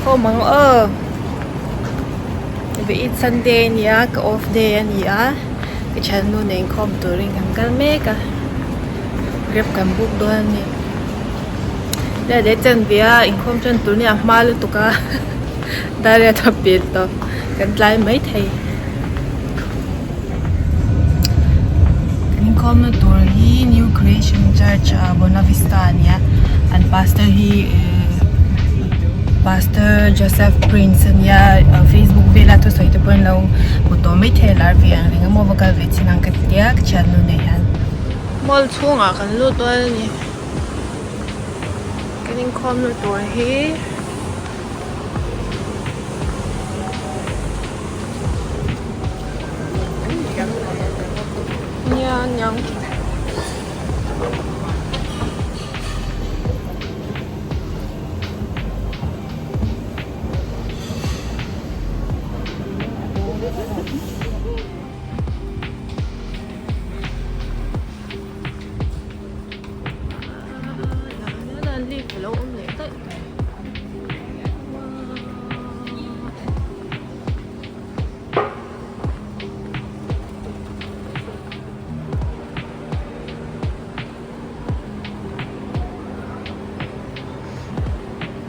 Inkhawm ang aw Vawiin Sunday a ni a ka off day a ni a ka thiannu nen inkhawm turin kan kal mek a grab kan book dawn a ni leh leh chanve a inkhawm tan tur nia a hma lutuk a dar riat a pel tawh kan tlai maithei. Kan inkhawmna tur hi New Creation Church ah Buona Vista a ni a an pastor hi Pastor Joseph Prince a nia Facebook vela thusawi te pawh in lo hmu tawh maithei a lar ve ang reng a maw va kal ve chin ang ka ti a ka thiannu nei hian. Mall chhungah kan lut dawn a ni kan inkhawmna tur hi. Nia niang. Lift a lo awm leh daih.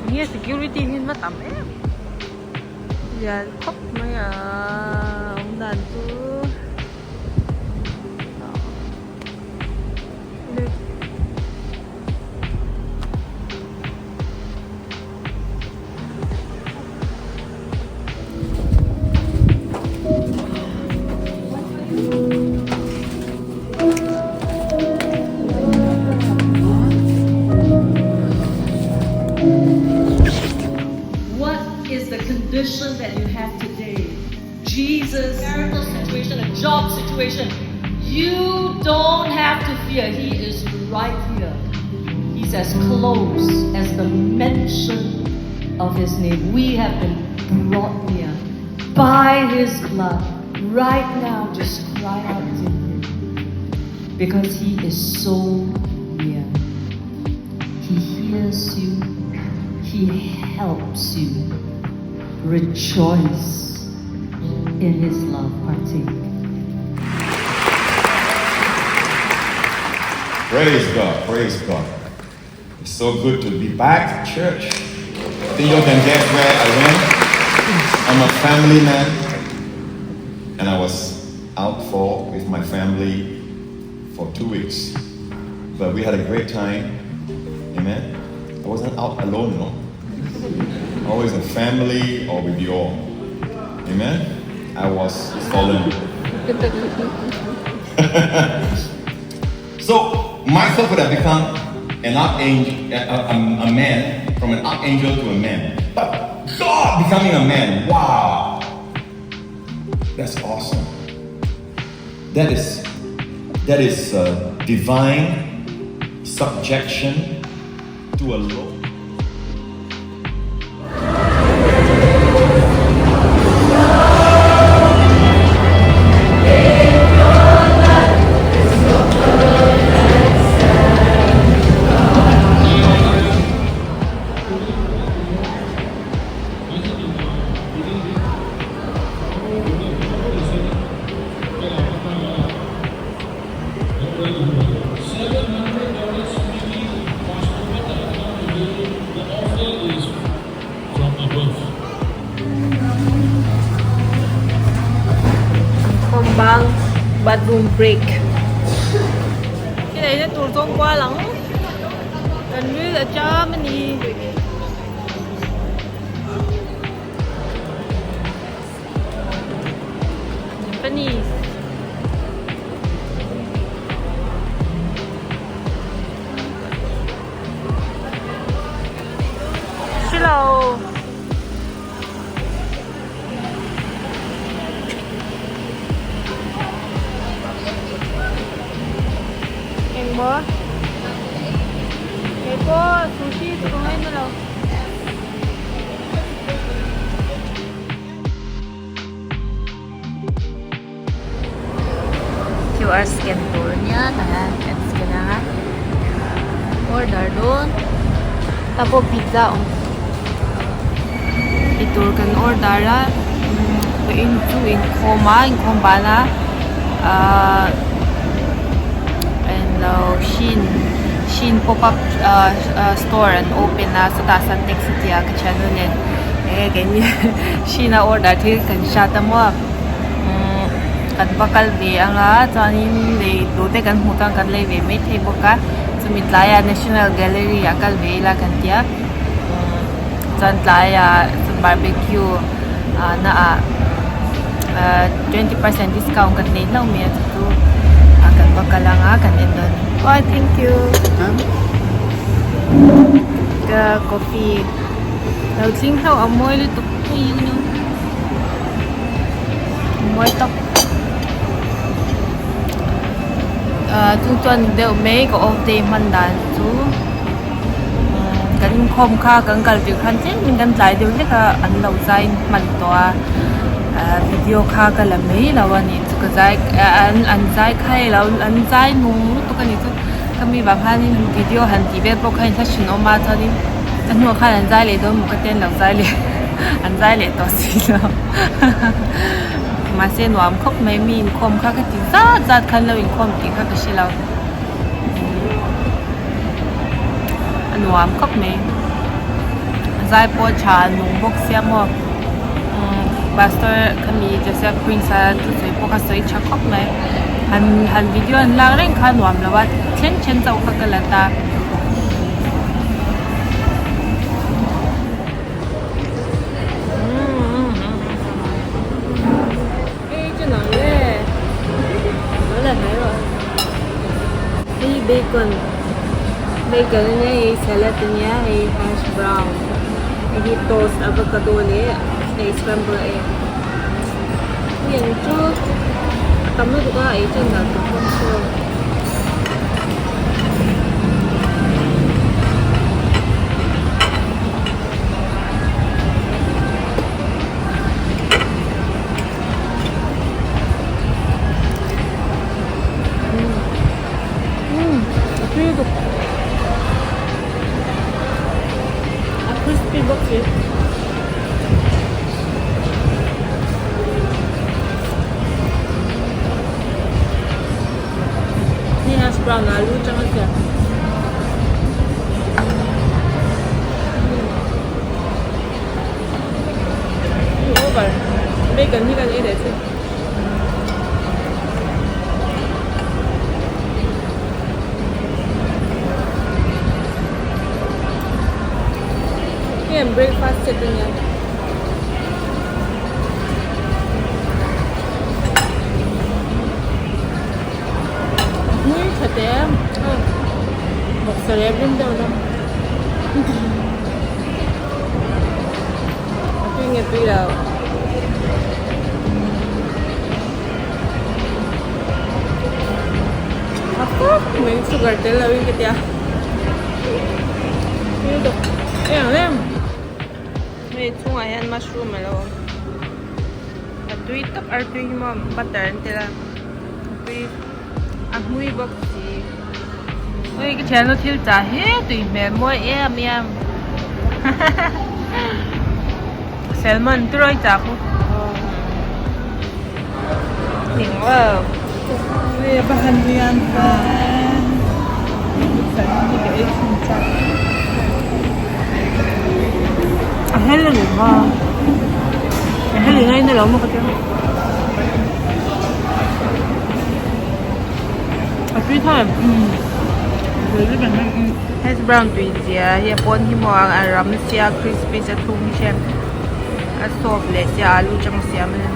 Tinge security hi an va tam em lian khawp mai a awm dan chu. What is the condition that you have today? Jesus marital situation, a job situation. You don't have to fear. He is right here. He's as close as the mention of his name. We have been brought near by his blood. Right now, just cry out to him because he is so near. He hears you, he helps you. Rejoice in his love. Partake. Praise God, praise God. It's so good to be back at church. I think you can guess where I went. I'm a family man, and I was out for with my family for two weeks. But we had a great time. Amen. I wasn't out alone, no. Always a family or with you all. Amen. I was fallen. so Michael could have become an archangel, a, a, a man, from an archangel to a man. But God becoming a man, wow. That's awesome. That is that is uh, divine subjection to a law. Inkhawm bang bathroom break thil eina tur zawng kual ang kan ril a cham a ni. Japanese. Hello. Engmaw? Keipawh sushi chu ka ngaina lo. QR scan tur ania tah hian kan scan ang a order dawn tah pawh pizza a awm. Eitur kan order a vawiin chu inkhawm a inkhawm ban a ahh englo shein shein pop up ahh store an open a chutah suntec city ah ka thiannu nen enge keini shein a order thil kan hriat a maw umm kan va kal ve anga chuanin lei tur te kan hmuh chuan kan lei ve maithei bawk a chumi tlaiah national gallery ah kal ve ila kan tia umm chuan tlaiah barbecue ah na ah ahh 20% discount kan nei hlauh mai a chu chu kan va kal anga kan en dawn a ni aw thank you ka coffee lo thleng hlauh a mawi lutuk hei mawi tawp ah chu chuan deuh mai ka off day hman dan chu kan inkhawm kha kan kal tirh khan tlem in kan tlai deuh hlek a an lo zai hman tawh a ah video kha ka la mai lo a ni chu ka zai an zai kha hei lo an zai nung lutuk a ni chu khami vang khanin video han tih vel pawh kha in hla thin awm a chuanin a hnuah khan an zai leh dawn maw ka tia an lo zai leh an zai leh tawh si lo mahse nuam khawp mai mi inkhawm kha ka ti zat zat khan lo inkhawm tih kha ka hre lo. A nuam khawp mai zai pawh tha nung bawk sia maw umm pastor khami Joseph Prince a thusawi pawh kha sawi tha khawp mai han han video an lak reng kha a nuam lo a then then chauh kha ka la ta. Hei bacon bacon a nia hei salad a nia hei hash brown hei hi toast avocado leh hei scramble egg hei ang chu a tam lutuk a ei chuan dan tur pawh a hre lo. A crispy bawk si. Hei hash brown ah alu atanga siam. Over. Bacon hi kan ei leh chu. Hei an breakfast set a nia. Hmui tha teh a. Bawksa rep rim deuh na. A tui nge tui lo. A khawp mai sugar tel lo in ka tia. Tui lutuk. Eng em. Hei chhungah hian mushroom a lo awm. A tui tak artui hi maw butter an tel a. A tui a hmui bawk si. Ui ka thiannu thil chah hi tui hmel mawi em em salmon te rawn chah khu a hel a ni maw a hel in a in alo maw ka tia. A tui tho em hash brown tui zia hi a pawn hi maw a ram sia crispy a thum hi a soft leh sia alu chang siam a ni.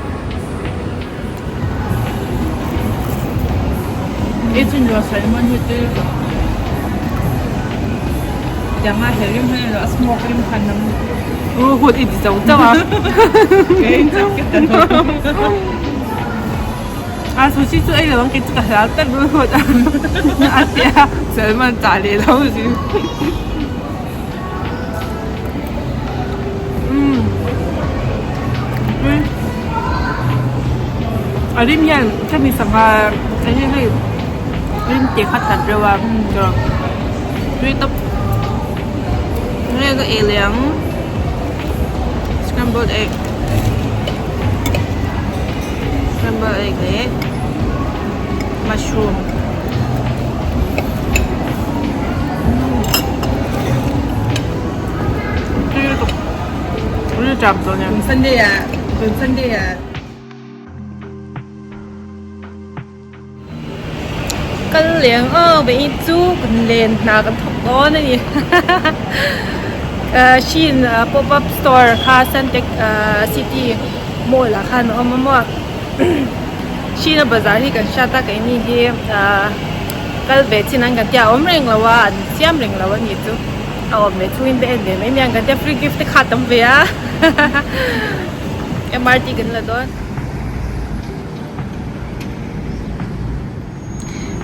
A sushi chu ei lo ang kei chu ka hlau tak ringawt a a tia salmon chah leh lo si umm a rim hian ka mi sangha hei hei rim te kha that reuh a tui tawp nge ka ei leh ang. Scrambled egg Scrambled egg leh mushroom tui lutuk tui cham dawn e. Sunday ah tun Sunday ah. Kal leng aw vei chu kan len hna kan thawk dawn a ni Shein pop up store kha Suntec city mall ah khan a awm a maw Shein a bazar hi kan hriat a keini hi kal ve chin an kan tia a awm reng lo a an siam reng lo a ni chu a awm ve chungin te en ve mai mai ang kan tia free gift te kha a tam ve a M_R_T kan la dawn.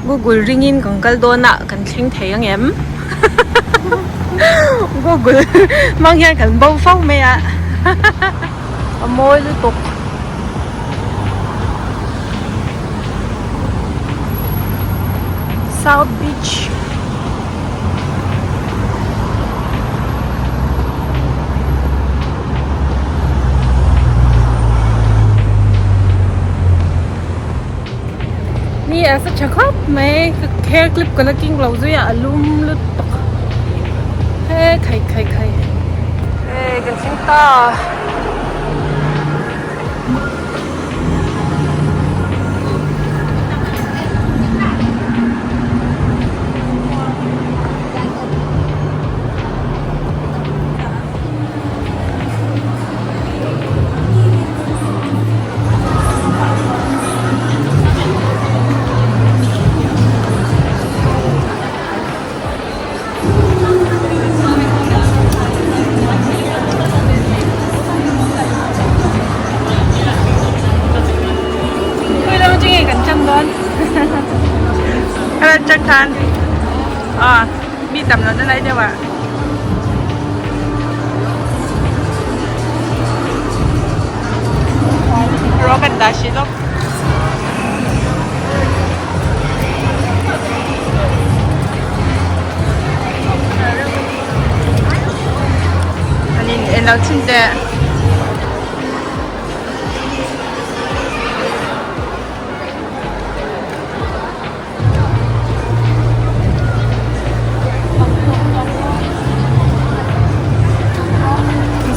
Google ringin kan kal dawn a kan thleng thei ang em Google hmang hian kan bo fo mai a a mawi lutuk. South Beach. Ni a sa tha khawp mai hair clip ka la keng lo zui a a lum lutuk he khai khai khai hei kan thleng ta. Mi tam lo na lai deuh ah. Raw kan dah hrih lawk. An in en lo chin teh.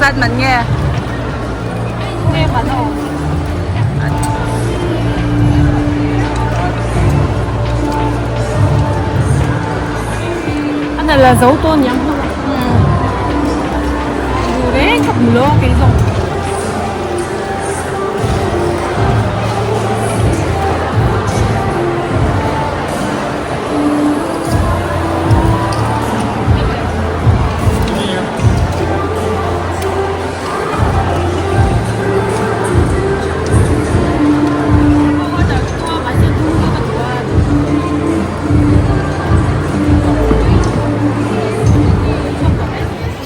Zat man nge? Nge man aw. Ana la zo to niang ho. Reng ka hmu lo kei zawng.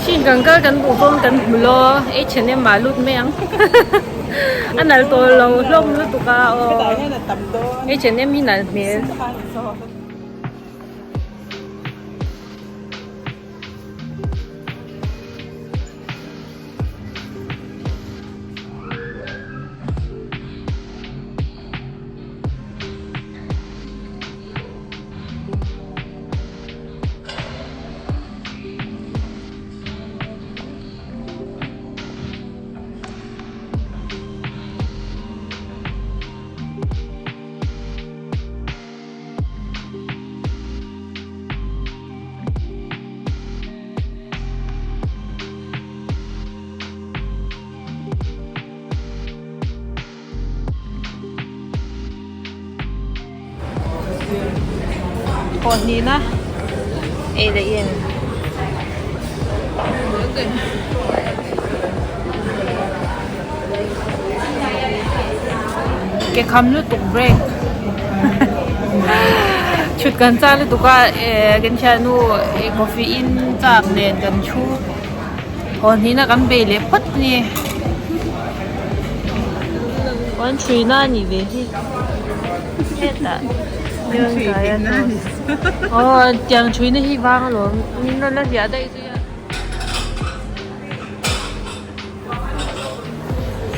Hring kan kal kan hmuh pawm kan hmu lo H&M ah lut mai ang a nal tawh lo hlawm lutuk a aw H&M hi nal hmel. Haw hnihna ei leh in ke kham lutuk break chhut kan chak lutuk a eh kan thiannu coffee in chak nen kan thu haw hnihna kan bei leh phawt a ni. Puan ṭhuina a nih ve hi hetah aw tiang ṭhuina hi vang alawm min rawn la hliah daih zui a.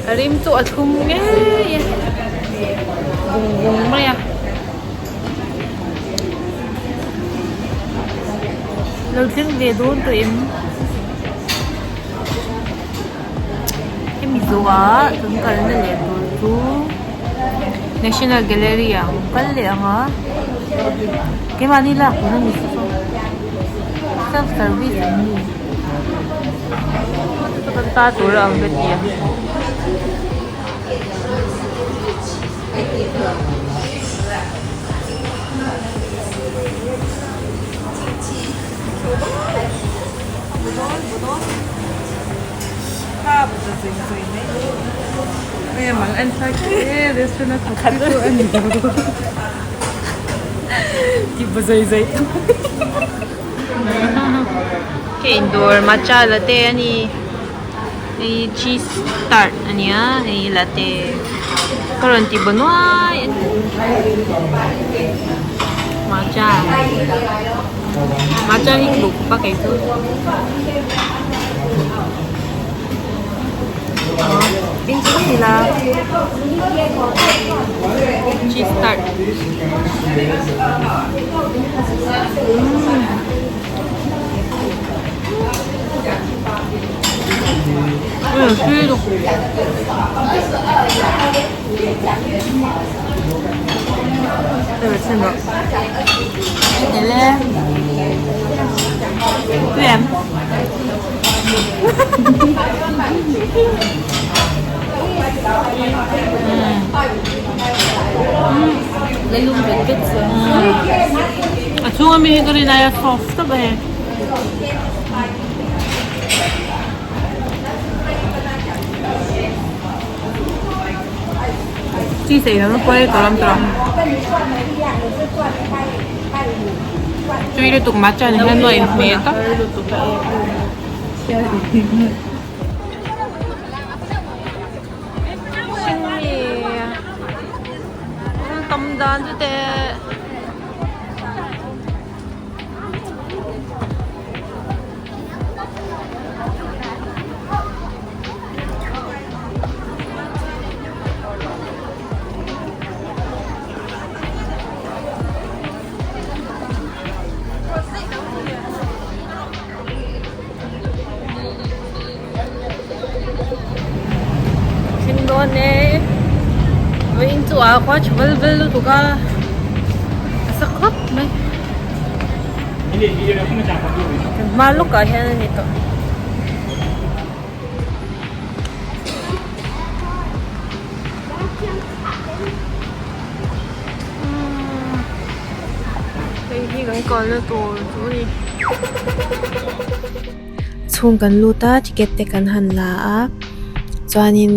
A rim chu a thlum ngei e vung vung mai a. Lo thleng ve dawn tawh em? Hemi zawhah kan kalna leh tur chu National Gallery ah an kal leh ang a keimahni lak tur a ni self service an ni kan ta tur a ang ka ti a. Hei indoor matcha latte a ni hei cheese tart a nia hei latte ka rawn ti baw nuai a ni matcha matcha hi ka duh khawp a kei chu. Cheese tart. A chhung ami hi ka rin aia soft tawp a hei. Cheese ei lo pawh hi ka ram tawh a. Tui lutuk matcha nen hian nuaih inhmeh tak. Tam dan chu teh. Thim dawn e vawiin chu a khua tha vel vel lutuk a a sa khawp mai kan hma lawkah hian a ni tawh. Hei hi kan kalna tur chu a ni. Chhung kan lut a ticket te kan han la a chuanin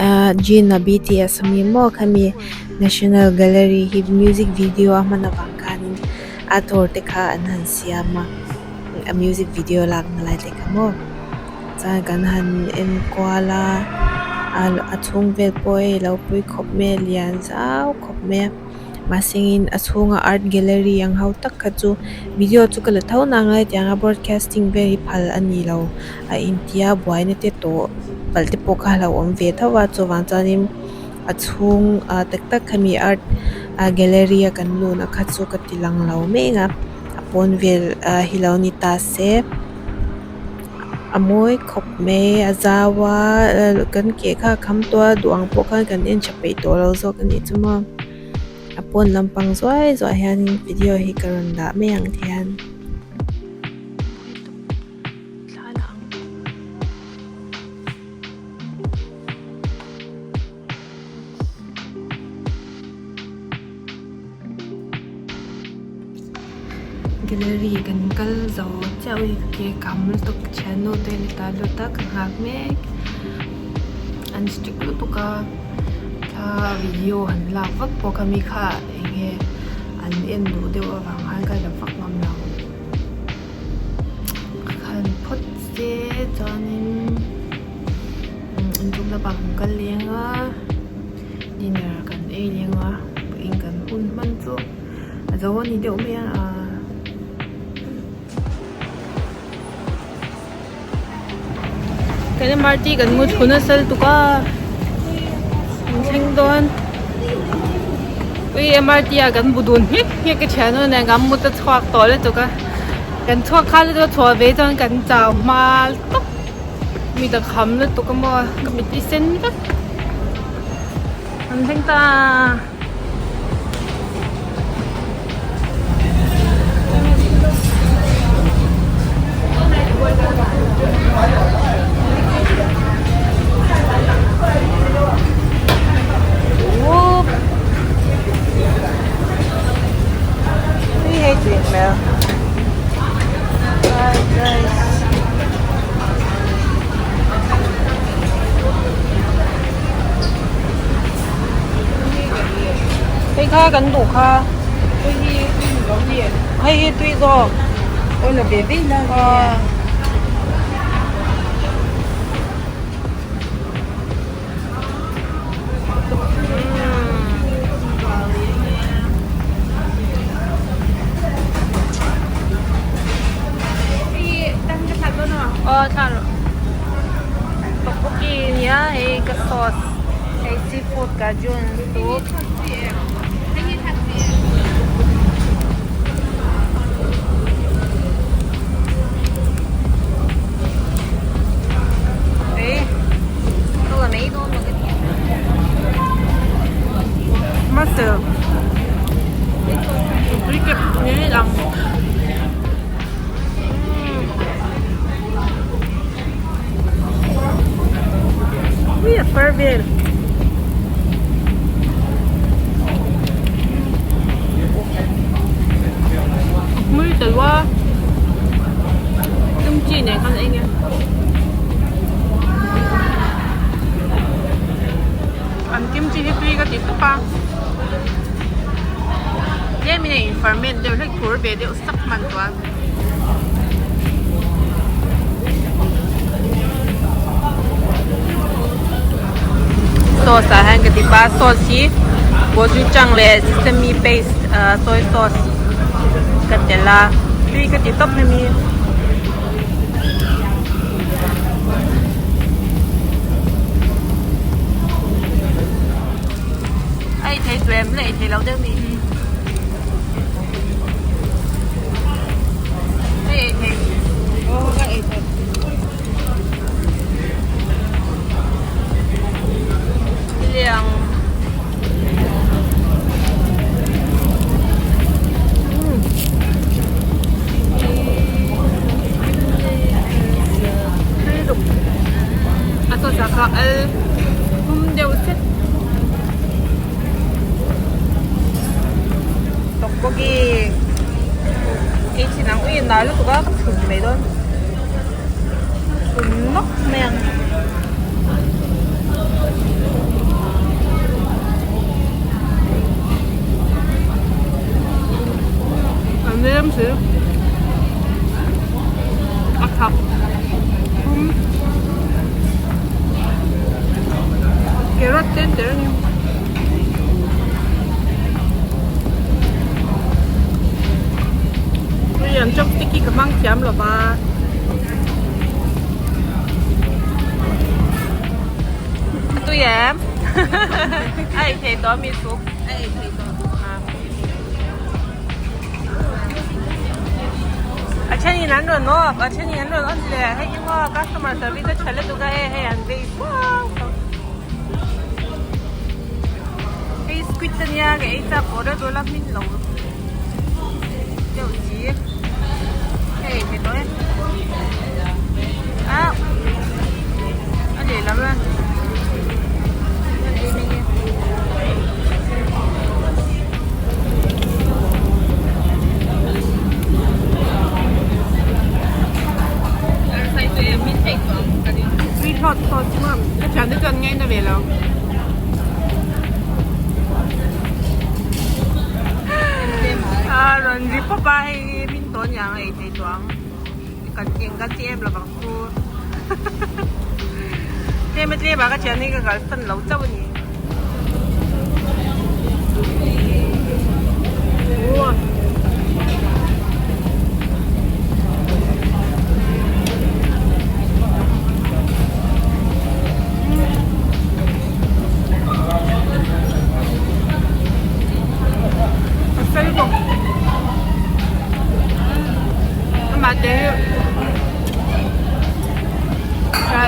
ahh Jin a BTS ami maw khami National Gallery hi music video a hman avang khanin a tour te kha an han siam a a music video lakna lai te kha maw. Chuan kan han en kual a a chhung vel pawh hei lo pui khawp mai a lian zau khawp mai a mahsengin a chhunga art gallery ang ho tak kha chu video chu ka la tho nang a hetiang a broadcasting vel hi phal a ni lo a intia buaina te tawh palh te pawh kha a hlauhawm ve tho a chuvang chuanin a chhung ah tak tak khami art gallery a kan luhna kha chu ka ti lang lo mek a a pawn vel hi lo ni ta se. A mawi khawp mai a zau a kan ke kha a kham tawh a duh ang pawh khan kan en tha peih tawh lo zawk a nih chu maw a pawn lampang zuai zuai hianin video hi ka rawn dah mai ang ti hian. Gallery kan kal zo chiah ui ke kam lutuk thiannu te ni ta lut a ka nghak mek an strict lutuk a thla video han lak vak pawh kha mi kha eng nge an en duh deuh avang khan ka la vak ngam lo khan phawt se chuanin inchung lamah kan kal leng a dinner kan ei leng a pawhin kan hun hman chu a zo a ni deuh mai a ahh. Kan MRT kan mu thu nasa lutuk a. Kan thleng dawn ui M_R_T ah kan bu dun nghek nghek a thian a nen kan mut a chhuak tawh lutuk a kan chhuak kha lutuk a chhuah ve chuan kan chau hma tawp mit a kham lutuk a maw ka mit hi sen vek kan thleng ta. Hei kha kan duh kha hei hi tui zawk aw. Aw thla rawh tteokbokki nia hei ka sauce hei seafood cajun soup. Master tui kep ngei ang. Ui a far vel. Hmui telh a kimchi nen khan a eng e. An kimchi hi tui ka ti tawp a tlem in a in ferment deuh hlek thur ve deuh sak hman tawh a. Sauce ah hian ka ti pa sauce hi gochujang leh sesame paste ah soy sauce ka telh a tui ka ti tawp hemi. A ei thei tui em la ei thei lo deuh ni. A ei thei aw ka ei thei. Liang. A saw kha al hum deuh set. Tteokbokki ei chin ang ui nai lutuk a ka chhun mai dawn. Chhun nawk mai ang. A nem si. A thak thum. Carrot te an tel a ni. Hei an chopstick hi ka hmang thiam lo va. A tui em? A ei thei tawh mi suk. A ei thei tawh. A then in an rawn off, a then in an rawn on leh. Hei emaw customer service a tha lutuk a e hei an vei fua fua. Hei squid ania ka ei chak order dawn a hmin lo deuh chi hei ei thei tawh e ah a lehlam a ei mai nge. Tui thawt thawt chu ka thiante chuan ngaina ve lo. A rawn ri pawp a hei min tawn yang a ei thei tawh ang kan eng ka chi em lovang chu tlem a tlem ah ka thian hi ka kalsan lo chauh a ni. Amah te hi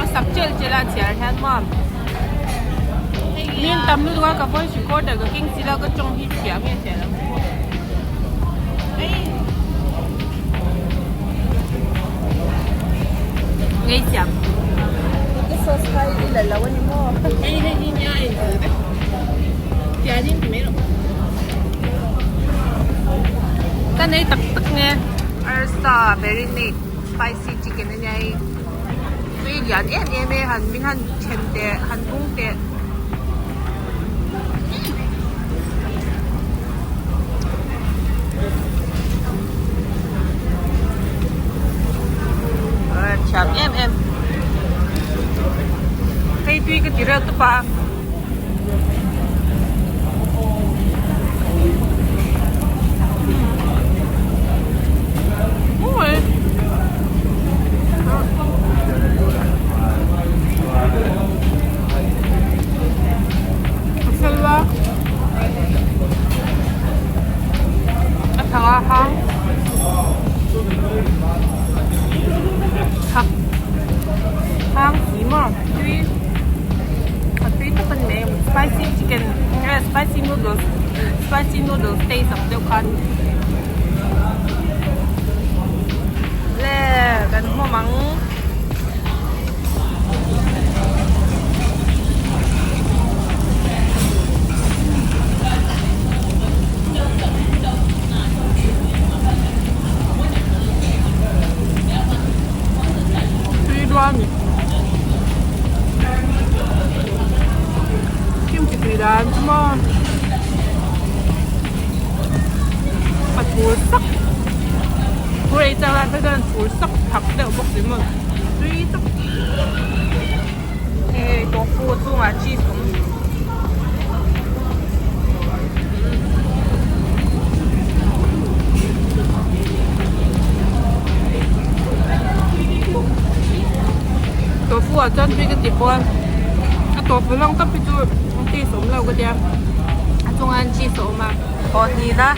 a sak chelh chelh a chhiar hian maw min tam lutuk a ka voice recorder ka keng silo ka tawng hi chhia nge chhia lo ngei siam hei hei hi nia in vek tianin ti mai rawh. Ka nei tak tak nge arsa marinate spicy chicken a nia hei tui lian em em e han min han then teh han bung teh thiam em em hei tui ka ti reuh tawp a. Hang si maw tui a tui tak a ni mai spicy chicken nge spicy noodles spicy noodles taste ang deuh khan le kan hmawm ang. Tui dual ni. Kimchi tui dan chu maw. A thur sak. Thur ei chang lai phei chuan thur sak thak deuh bawk si maw. Tui tak. Hei tofu chungah cheese awm. Tofu ah chuan tui ka ti pawh a a tofu lang tawp hi chu taste awm lo ka tia a chungah hian cheese a awm a. Aw hnina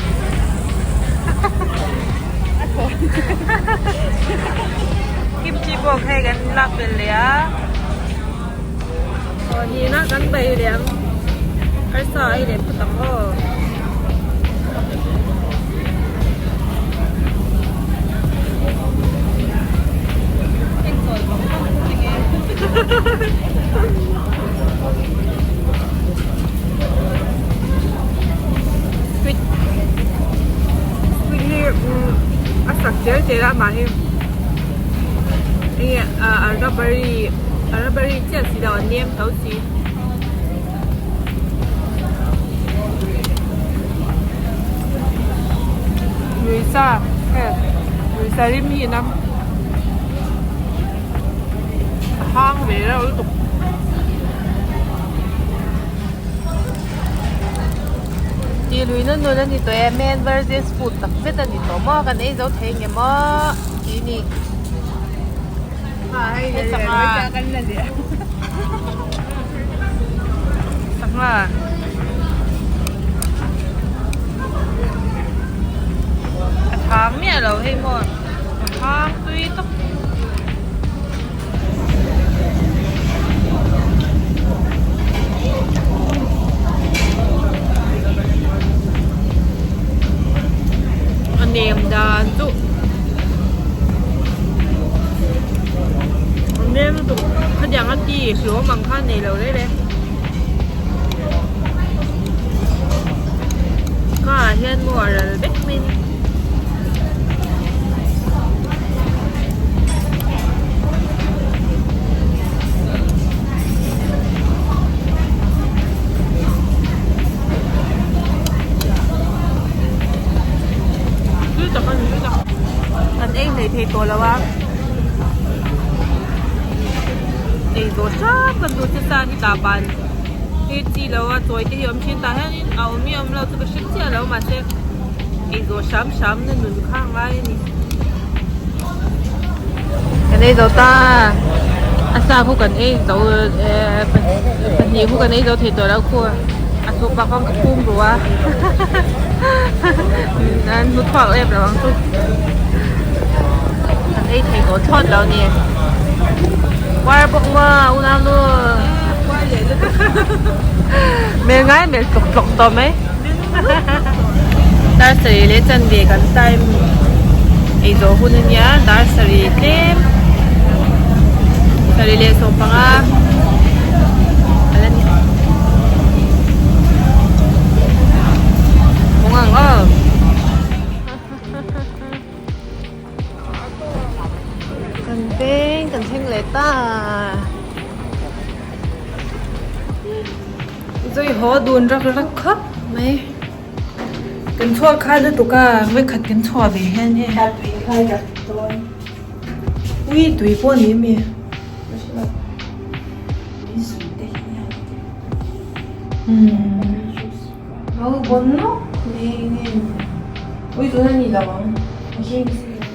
kimchi pawh hei kan lak belh leh a. Aw hnina kan bei leh ang arsa a ei leh phawt ang aw. Squid squid hi a sak zel zel a mahni enge a rubbery a rubbery chiah si lo a nem tho si. Luisa hei Luisa rim hi ina a hang ve reuh lutuk. Tih lui na nun a ni tawh e man versus food tak zet a ni tawh maw kan ei zo thei nge maw tih a ni. Sangha a thang miah lo hei maw a thang tui tawp. A nem dan chu a nem lutuk khatiang a ti hlawm ang kha nei lo reng reng ka ah hian maw a ral vek mai a ni. Kan ei hlei thei tawh lo a ei zawh hrang kan duh che sa hi tah ban hi chi lo a chawi te hi a awm thin tah hianin a awm hi a awm lo chu ka hre chiah lo mahse ei zawh hram hram na nun kha a ngai a ni. Kan ei zo ta a sa khu kan ei zo eh pahnih khu kan ei zo thei tawh lo khu a chhuk bak khan ka phum ru a an hmu chhuak em lo ang chu. ei thei tawh thlawt lo ni. Puar bawk maw unau nu. Puar leh lutuk. Mel ngai mel tlawk tlawk tawh mai. Dar sarih leh chanve kan time ei zawh hun a nia dar sarih tlem sarih leh sawmpanga a la ni. Hmawng ang aw. Kan veng kan thleng leh ta. Zui haw dun rak rak khawp mai. Kan chhuak kha lutuk a, vawikhat kan chhuah ve hian hei. Thla tui khai rak dawn. Ui tui pawh ni ami.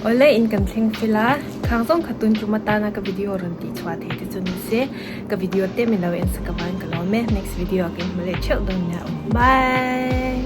Awle in kan thleng fel a, khang zawng kha tun tum atana ka video rawn tih chhuah thei te chu ni se, ka video te min lo en sak avangin ka lawm e, next video ah ka inhmu leh theuh dawn nia aw bye.